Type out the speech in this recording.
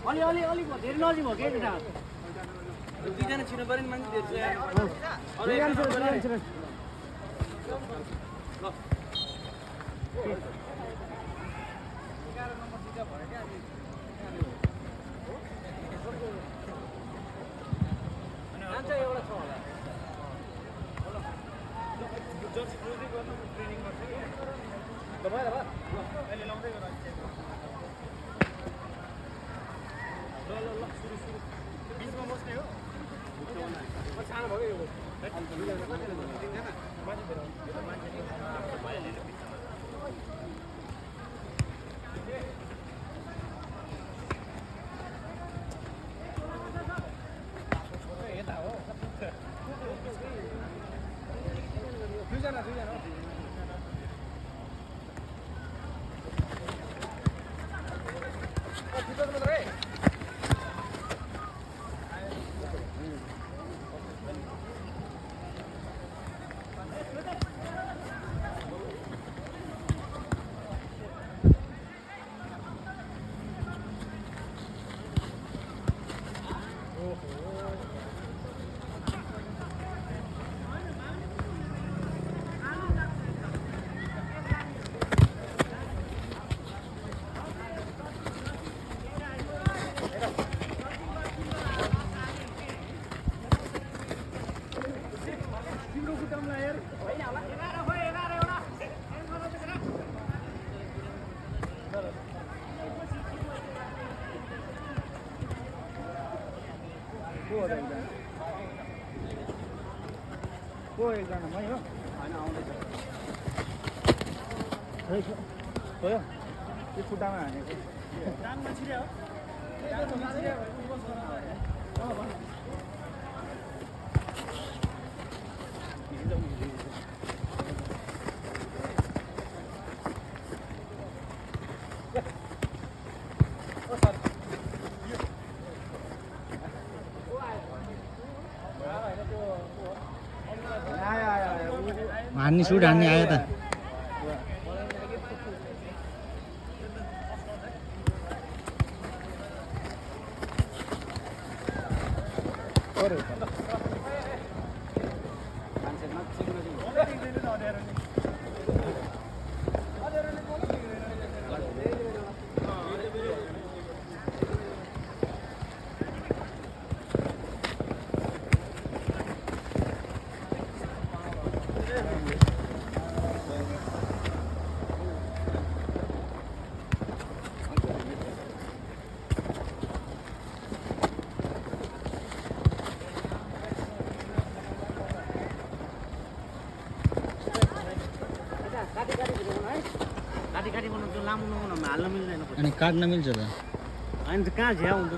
अलि अलि अलि धेरै नजिक हो के केटा दुईजना छिर्नु पर्यो नि मान्छे धेरै को एकजना मै हो हैन आउँदैछ हो यो खुट्टामा हानेको टाङमा छिर्या हो हान्ने सुट हान्ने आयो त काटी बनाउँछ लामो नहुन हाल्न मिल्दैन अनि काट्न मिल्छ त अनि त कहाँ झ्या हुन्छ